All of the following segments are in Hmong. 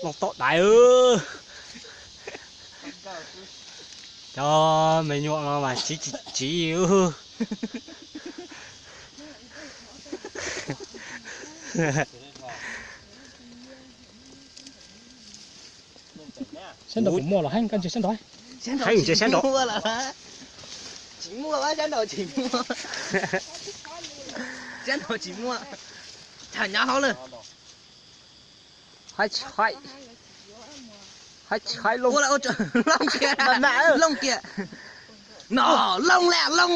Loj tom dais. Cov me nyuam no mas tsiv tsis tsiv. Sab nraud kuv muaj los heev, koj ntsia sab nraud. Heev, ntsia sab nraud. Tsis muaj, sab nraud tsis muaj. Sab nraud tsis muaj. Tham nyob hauv lawm. Haib tsis haib, haib tsis haib, looj kiag, looj kiag. No, looj lawm, looj lawm.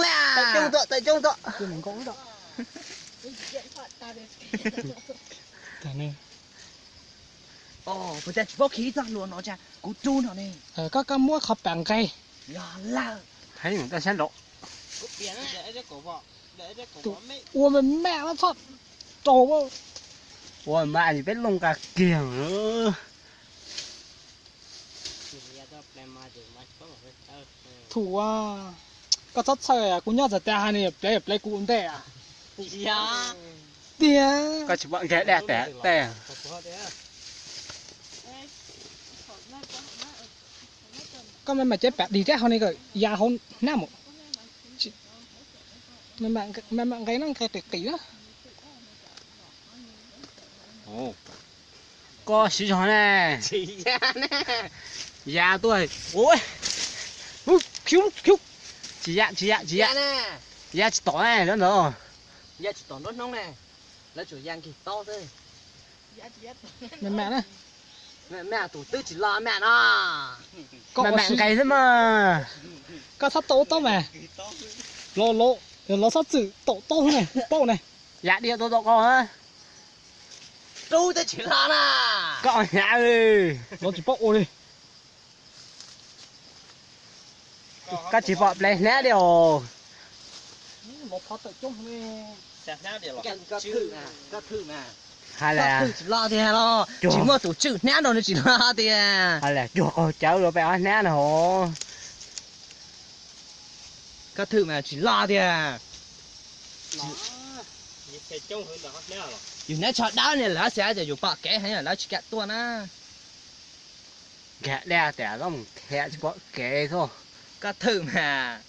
Puas cas tsis paub khi txoj hlua no, kuv rub no ne. Koj, koj muab qhov pam nqes. Yog lawm. Heev, koj sab nraud. Tus ua me maj no txhob raug. Ua maj li peb looj nqa kiag. Thum, koj txhob txhawj, kuv nyob txog tas hais ni plev plev kuv ua ntej. Tiag. Koj tsis pom nkag daj tas tej. Koj mam mam cev pam dig rab hauv ni kom ya hauv hnab mus. Mam mam nqe no nqe qis qis na. Koj siv zog ne. Ya tuaj. Tsis ya, tsis ya, tsis ya. Ya tsis tom ne, lawv ntawd. Ya tsis tom nruab hnoob ne. Lawv tsuas ya nkig tob xwb. Mam mam na. Mam mam, tus twb tsis los mam no. Mam mam nqes xwb mas. Koj txhob tau ub tob mas. Los, los txhob txwm tau tob xwb ne, paub ne. Ya diam tau tau koj. Rub twb tsis los na. Koj hnyav li. Los tsis paub ua li. Koj tsis pom plev hnab li os. Hais las, tsis los tiag los, tsis muaj tus tswj hnab rau nws tsis los tiag. Hais las cuag qaug cawv rau peb ob hnab no hos. Koj thwm mas tsis los tiag. Yus hnab tsho dawb ne, lawv xav tias yus pom kev heev lawv tsis kam tuaj na. Nkag daj tas los mus thiaj tsis pom kev xwb. Koj thwm mas.